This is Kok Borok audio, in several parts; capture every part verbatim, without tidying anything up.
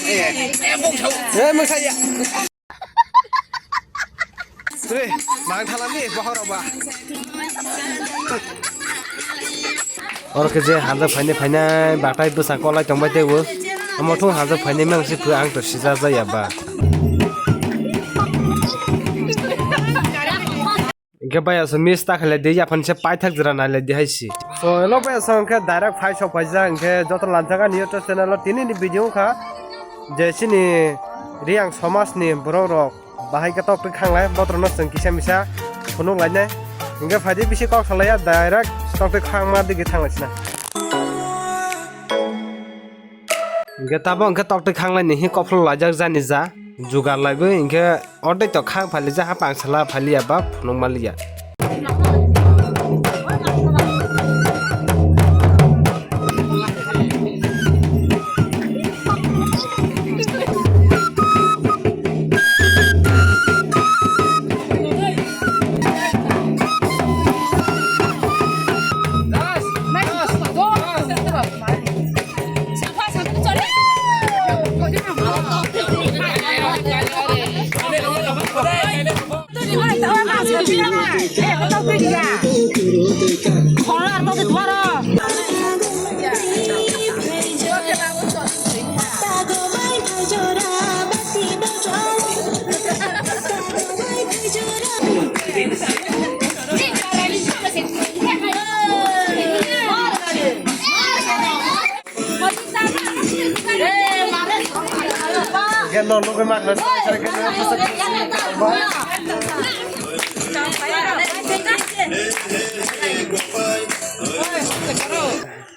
Eh, mung saya. Re, mang thalam ni, bohor ba. Oro khe je hanjak phainai phainai, batai bwsa kolai tongbai tei o. Omo thung hanjak phainai mang si phu ang to sija jaya ba. Hingke bai aswk miss ta khailai di, yaphang se paithak jora nailai di hai si. So, hello bai aswk hingke direct phai sok phaijak, hingke joto lanjak ani YouTube channel o tini ni video wngkha je chini Reang somaj ni borok rok bahai khe tok twi khanglai, botrok no chwng kisa misa phunuk lainai. Hingke phaidi bisi kok salaiya, direct tok twi khangma digi thanglaisina. Hingke tabo hingke tok twi khanglai ni hi kophlo laijak jani ja jugar laibo hingke. Ordek to khang phalijak, hapang sala phaliya ba phunuk maliya.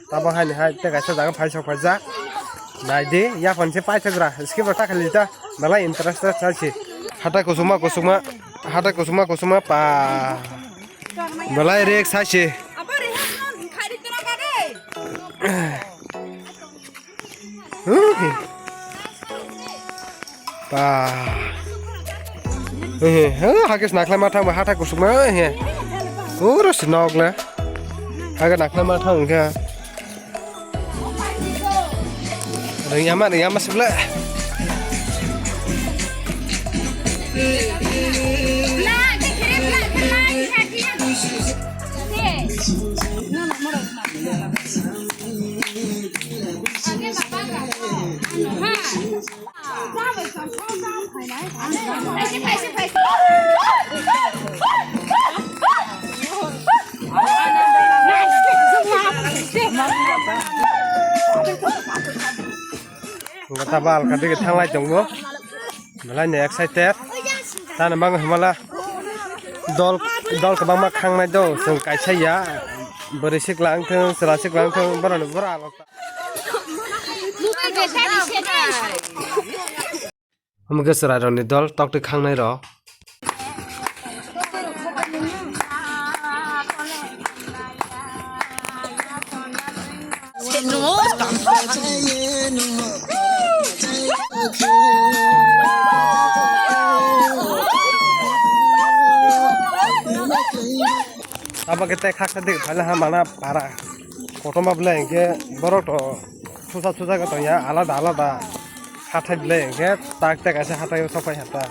Tamo hai ni hai tei kaisa jaga phai sok phaijak. Nai di, yaphang se paithak gra, skip ta khali ta, belai interested sa si. Hatai kusuma kusuma, hatai kusuma kusuma pa. Belai rek sa si. Pa. He, he, he, hake snaklai ma thang ba, hathai kusuk ma, he. Pura snok le. Hake naklai ma thang kha. Ring yama, ring yama sibla. Wngkha tabal kha digi thanglai tongo. Belai no excited. Tani bagwi hwnmala dol, dol kwbangma khangnai do, chwng kaisa ya. Bwrwi sikla wngthung, chwla sikla wngthung, borokni bura alok. Omo khe chwrairokni dol toktwi khangnai rok. Abo khe tei khaksa digi phaila ha mana para. Kotorma belai hinkhe borok to susa susa khe tongya, alada alada hathai belai hinkhe tak tak kaisa hathai o sopai hata.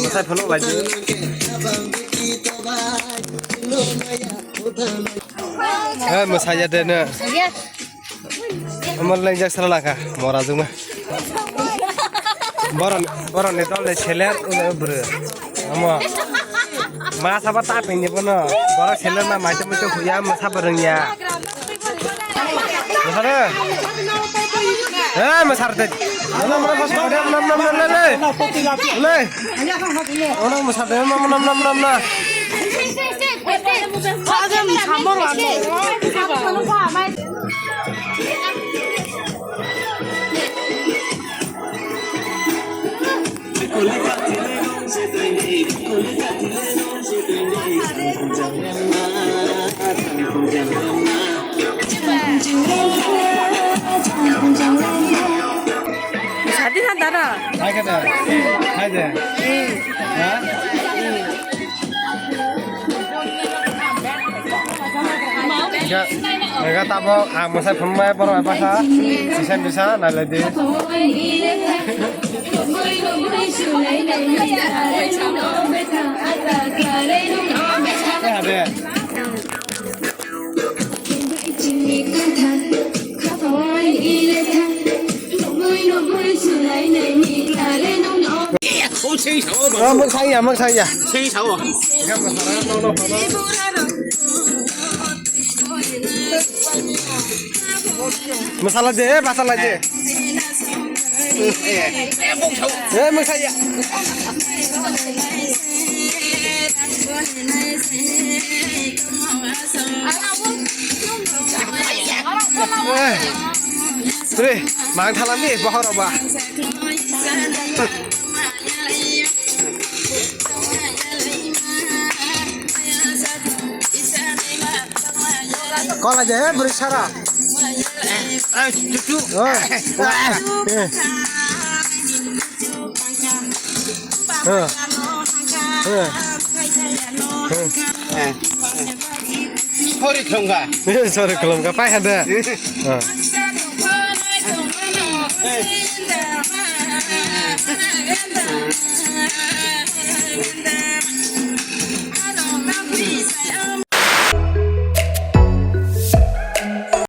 Mwsai phunuk lai di. Eh, mwsai ya de no. Omo lengjak sala langkha, mora juma. Boron, boron ni dol ni seler, ulo bru. Omo. Ma saba ta pin ni bono. Borok seler ma mai tumi tu huya, ma saba rengya. Masare. Eh, masar de. Nam, nam, nam, nam, nam, nam, le, le. Le. Ono masar de, nam, nam, nam, nam, nam. Hai khe de. Hai de. Ha? Ga, ga tabok ang mwsai phunukmai borok bai bwsa. Sisa bisa nai lai di. Eh, ha de. Oh, mwkhang ya, mwkhang ya. Masala de, masala de. Eh, mwkhang ya. Eh. Tre, mang thalam ni bohor ba. Kola je, eh, beri sara. Eh, tutu. Oh. Eh. Eh. Eh. Eh. Sorry, khulumkha. Sorry, khulumkha. Pai hade. Eh.